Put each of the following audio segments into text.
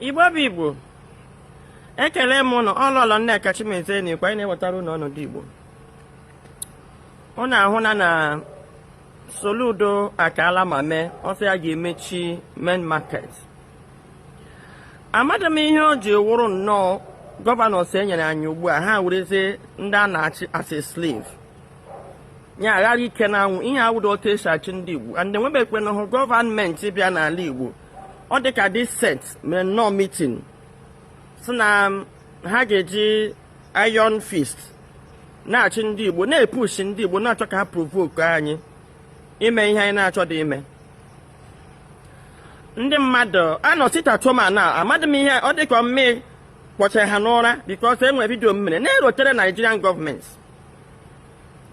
Igbo bụ Igbo, ekele m ụnụ. Ọlọlọ Nneka Chimezie na-ekwe anyị na-ewetara ụnụ ọnọdụ Igbo. Ụnụ ahụna na Soludo akaala ma mee ọsọ ya ga-emechi main market. Amadị m ihe o ji wụrụ nnọọ governors e nyere anyị ugbu a, ha werezie ndị a na-achị as a slave, ya aghara ike n'anwụ. Ihe awụdo otu esi achị ndị Igbo, and enwebekwe na hụ gọọmenti bịa n'ala Igbo. Ọ dị ka this set mere nnọọ meeting si na ha ga-eji iron fist na-achị ndị Igbo, na-epushi ndị Igbo, na-achọ ka ha provoke anyị ime ihe anyị na-achọ dị ime. Ndị mmadụ anọ sit at home na amadị m ihe ọ dị ka mmiri kpọchara ha n'ụra, because enwere video m mere na-erotere Nigerian gọọmenti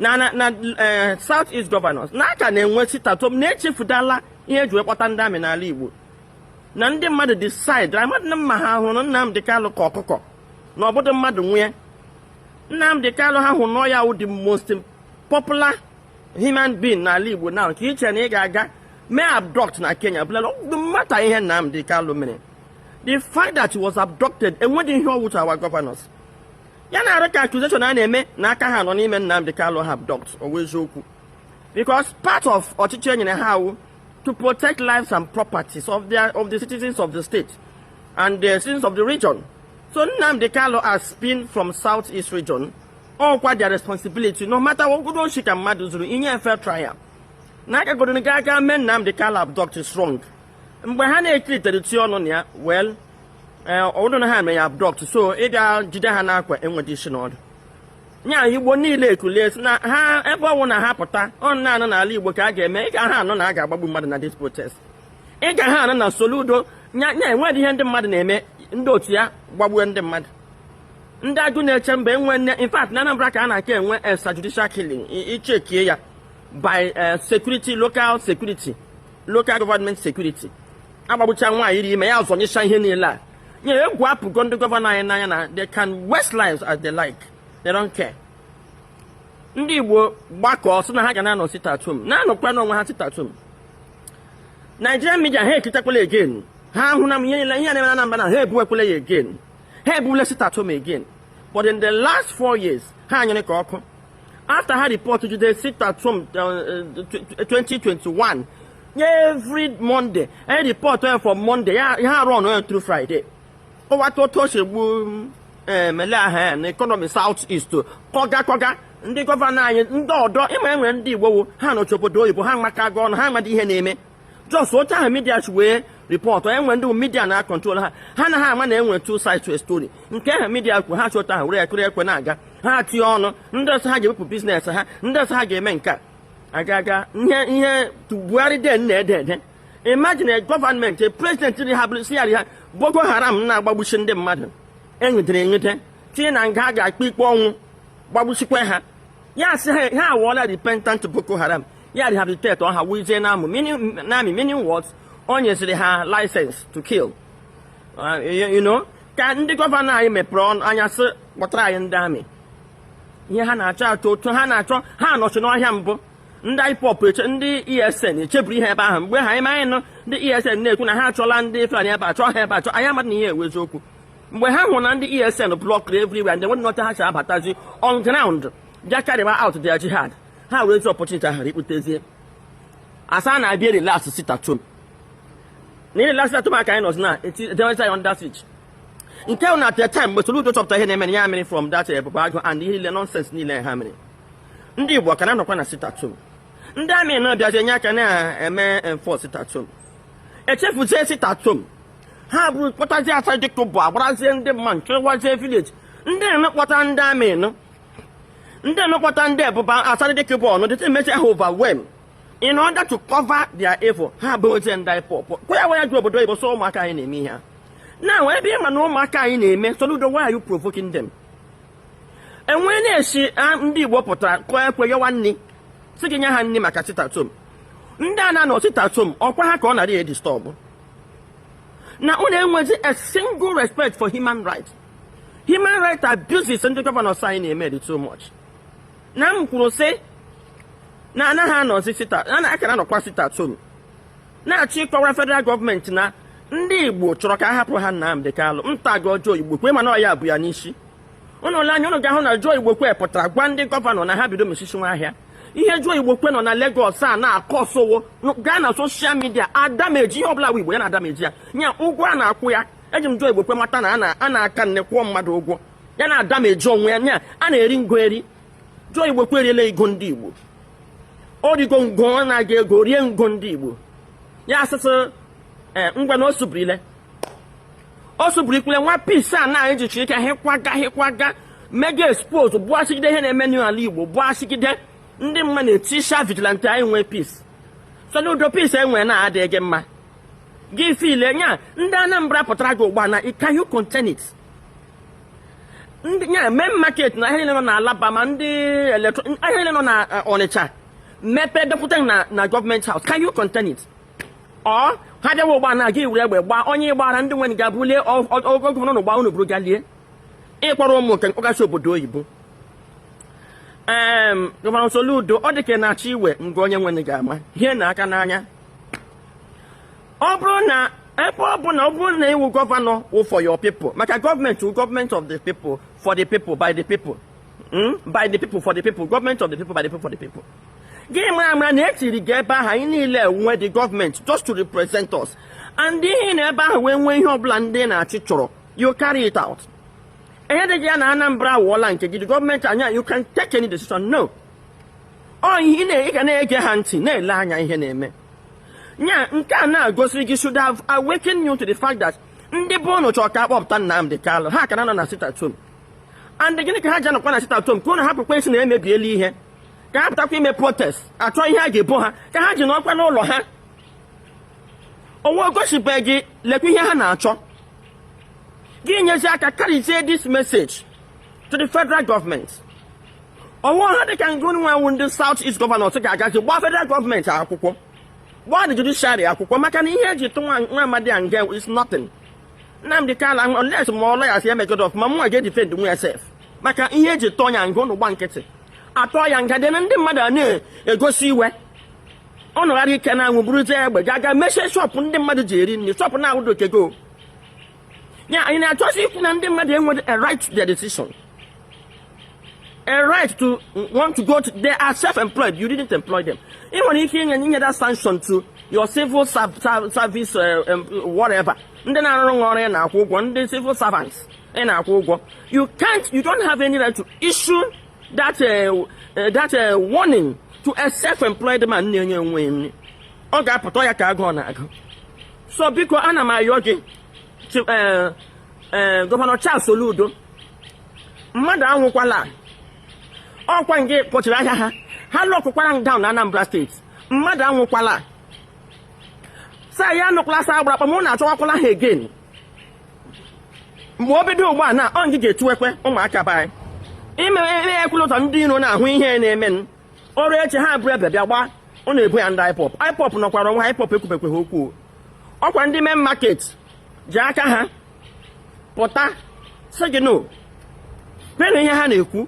na South East governors na aka na-enwe sit at home, na-echefudala ihe eji wee kpọta ndị army n'ala Igbo, na ndị mmadụ decide. Amadị na mma ha hụrụ Nnamdi Kanu ka ọkụkọ na ọbụdụ mmadụ nwunye Nnamdi Kanu. Ha hụrụ na ya wụ the most popular human being n'ala Igbo now, ka iche na ị ga-aga mee abduct na Kenya bụla mmata ihe Nnamdi Kanu mere. The fact that he was abducted enweghị ihe ọwụ to our governors. Ya na-arụ ka accusation a na-eme na aka ha nọ n'ime Nnamdi Kanu ha abduct ọwụ eziokwu, because part of ọchịchị e nyere ha awụ to protect lives and properties of the citizens of the state and the citizens of the region. So Nnamdi Kanu has been from South East region, ọkwa their responsibility, no matter what oshi ka mmadụ zuru inye fair trial na aka godoro ga aga mee Nnamdi Kanu abduct is wrong. Mgbe ha na-ekiritere tie ọnụ na ya, well, ọbụrụ na ha mere ya abduct, so ịbịa jide ha n'akwa enweghị isi n'ọdụ nya. Igbo niile ekulie na ha ebe ọnwụ na ha pụta ọ naanị n'ala Igbo ka a ga-eme. Ị ga ha anọ na a ga-agbagbu mmadụ na this protest. Ị ga ha anọ na Soludo nya nya enweghị ihe ndị mmadụ na-eme, ndị otu ya gbagbuo ndị mmadụ, ndị agụ na-eche mba enwe nne. In fact, na Anambra ka a na-aka enwe extrajudicial killing. Ichekie ya by security, local security, local government security, agbagbucha nwaanyị iri ime ya, zọnyịcha ihe niile a. Nye egwu apụgo ndị governor anyị n'anya na they can waste lives as they like, they don't care. Ndị Igbo gbakọọ sị na ha ga na-anọ sit at home, na-anọkwa n'onwe ha sit at home. Nigerian media, ha ekitekwala again. Ha hụ na ihe niile ihe na-eme na Anambra na ha ebuwekwala ya again, ha ebuwela sit at home again. But in the last 4 years, ha nyere ka ọkụ after ha report jide sit at home 2021. Every Monday anyị report ya, from Monday ya ha run ya through Friday. Kọwata otu o si egbu emele ahụ na economy South East. Kọga kọga ndị governor anyị, ndị ọdọ ịma enwere ndị Igbo wụ ha nọchi obodo oyibo, ha maka ọnụ ha amadị ihe na-eme. Just otu ahụ media chi wee report, enwe ndị media na control ha, ha anaghị ama na enwere two sides to a story. Nke ahụ media kwu, ha chọta ha were ekwere ekwe na-aga, ha tinye ọnụ. Ndị ọsọ ha ga-ewepụ business ha, ndị ọsọ ha ga-eme nke a aga aga ihe ihe Buhari den na-ede ede. Imagine a government, a president rehabilitate ya ha Boko Haram na-agbagbuchi ndị mmadụ enwedere enwede, tinye na nga a ga-akpa ikpe ọnwụ, gbagbuchikwa ha. Ya sị ha ha awụọla repentant Boko Haram, ya rehabilitate ọha wuzie na army, meaning what? O nyeziri ha license to kill. Ka ndị governor anyị mepere ọnụ anya sị kpọtara anyị ndị army, ihe ha na-achọ achọ otu ha na-achọ ha nọchi n'ọhịa mbụ. Ndị IPOB eche, ndị ESN echeburu ihe ebe ahụ. Mgbe ha anyị nụ ndị ESN na-ekwu na ha achọla ndị Fulani ebe achọ ha ebe achọ anyị, amadị na ihe ewu eziokwu. Mgbe ha hụrụ na ndị ESN blocked everywhere, ndị nwere nọcha ha si abatazi on ground bịa carry out their jihad, ha were ezi opportunity ahụ ikputezie asa na-abịa relax sit at home. Na relax sit at home aka anyị nọzi na edewezi anyị under siege. Nke na at the time mgbe Soludo chọpụta ihe na-eme ya mere from that Ebube Agụ and ihe niile, nonsense niile ha mere, ndị Igbo ka na-anọkwa na sit at home. Ndị army na-abịazi enye aka na-eme enforce sit at home, echefuzie sit at home. Ha bụrụ kpọtazie asa dịka bụ agbarazie ndị mmadụ, chịrịwazie village. Ndị na-ekpọta ndị army nụ, ndị na-ekpọta ndị ebụba asarị dịka bụ ọnụ dịta emechi ha overwhelm in order to cover their evil. Ha bụ ozie ndị IPOB kwa ya waya ju obodo oyibo, so ụmụaka anyị na-eme ihe a na ebe ịma na ụmụaka anyị na-eme. Soludo, why are you provoking them? Enwee na-esi ndị Igbo pụtara kụọ ekwe yọwa nri, si gị nye ha nri maka sit at home. Ndị a na-anọ sit at home, ọkwa ha ka ọ nara edisturb na unu enwezi a single respect for human rights. Human rights abuses ndị governors anyị na-eme dị too much. Na m kwuru sị na anaghị anọzi sit, a akara anọkwa sit at home, na-achọ ịkọwara federal gọọmenti na Ndị Igbo chọrọ ka a hapụrụ ha Nnamdi Kanu. Nta gị ọjọọ Igbo kwe, mana ọ ya bụ ya n'isi unu ole anya, unu ga-ahụ na Joe Igbokwe pụtara gwa ndị governor na ha bido mesisi nwa ahịa. Ihe Joe Igbokwe nọ na Lagos a na-akọsowo gaa na social media, adameji ihe ọbụla wụ Igbo ya na adameji ya nya ụgwọ a na-akwụ ya. Eji m Joe Igbokwe mata na a na-aka nne kwụọ mmadụ ụgwọ ya na adameji onwe ya nya a na-eri ngo eri. Joe Igbokwe eriela ego ndị Igbo, o rigo ngo, ọ na-aga ego rie ngo ndị Igbo ya asịsị ee, ngwa na o subirile, o subirikwule nwa peace a na ejichi ike hịkwaga hịkwaga mega expose, bụachigide ihe na-eme n'ala Igbo, bụachigide ndị mma na-etisha vigilante. Anyị nwee peace, Soludo, peace enwee na-adịghị mma. Gị file nya ndị Anambra pụtara gị ụgba na can you contain it? Ndị nya main market na ahịa niile nọ na Alaba, ma ndị electro ahịa niile nọ na Ọnịcha mepee depụta na government house, can you contain it? Ọ ha bịawa ụgba na gị were egbe gbaa onye gbara ndị nwere ga-bulie governor na ụgba unu buru galie ịkpọrọ ụmụ nke mkpọgasị obodo oyibo. Governor Soludo, ọ dị ka ị na-achọ iwe nga onye nwere ga-ama hie na aka n'anya. Ọ bụrụ na ebe ọ bụ na ọ bụrụ na iwu governor wụ for your people, maka gọọmenti wụ government of the people, for the people, by the people. By the people, for the people, government of the people, by the people, for the people. Gị mara amara na etiri gị ebe ahụ, anyị niile nwe the government just to represent us, and ihe na ebe ahụ wee nwee ihe ọbụla ndị na-achị chọrọ, you carry it out. Ihe dị gị ya na Anambra wụọla nke gị, the gọọmenti anya, you can take any decision. No, ọ ihe ị ga na-ege ha ntị, na-ele anya ihe na-eme nya. Nke a na-agosiri gị should have awakened you to the fact that ndị bụ unu chọrọ ka akpọpụta Nnamdi Kanu, ha ka na-anọ na sit at home. And gịnị ka ha ji anọkwa na sit at home? Ka unu hapụkwa isi na emebiela ihe, ka ha pụtakwa ime protest, achọ ihe a ga-ebo ha, ka ha ji n'ọkwa n'ụlọ ha. Onwe gosibeghị gị, lekwa ihe ha na-achọ. Gị nyezi aka carryzie this message to the federal government. Ọnwa ha dịka ngụ nwanwu ndị South East governors ga-agazi gbaa federal gọọmenti akwụkwọ, gbaa the judiciary akwụkwọ, maka na ihe eji tụ nwa amadi a nga is nothing. Nnamdi Kanu, unless ma ọ lawyer si emegodo ọfụma, mụnwa ga-edefend nwa ya sef, maka ihe eji tụọ ya nga ụnụ gba nkịtị atọ ya nga dị na ndị mmadụ a na-egosi iwe. Ọ nọghara ike na anwụ buruzie egbe ga-aga mechie shop ndị mmadụ ji eri nri, shop na-awụdo okego ya. Anyị na-achọsi ikwu na ndị mmadụ enweghị a right to their decision, a right to want to go to. They are self-employed, you didn't employ them. Ị nwere ike inye that sanction to your civil service, whatever, ndị na-arụ ọrụ ị na-akwụ ụgwọ, ndị civil servants ị na-akwụ ụgwọ. You can't, you don't have any right to issue that warning to a self-employed man na-enye onwe nri. Ọ ga-apụta ya ka agụụ na-agụ. So biko, ana m ayọ gị, Governor Charles Soludo, mmadụ anwụkwala. Ọkwa nke kpọchiri ahịa ha, ha lockụkwara m down na Anambra Steeti. Mmadụ anwụkwala sa ya anụkwala sa agbara akpa mụ na-achọwakwala ha again. Mgbe o bido ugbu a na ọ ngị ga-etuwekwe ụmụaka be anyị ime ime ekwula ụzọ ndị iro na-ahụ ihe na-eme ọrụ echi ha bụrụ ebe bịa gbaa ọ na-ebu ya. Ndị IPOB, IPOB nọkwara onwe ha. IPOB ekwubekwe ha okwu. Ọkwa ndị main market ji aka ha pụta sị gị no kwenụ ihe ha na-ekwu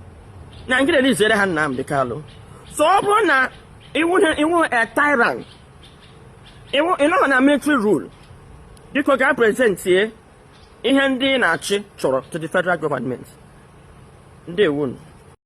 na ngị releasere ha Nnamdi Kanu. So ọ bụrụ na iwu a tyrant, iwu ịnọghọ na military rule, biko gaa presentie ihe ndị na-achị chọrọ to the federal government. Ndewonu.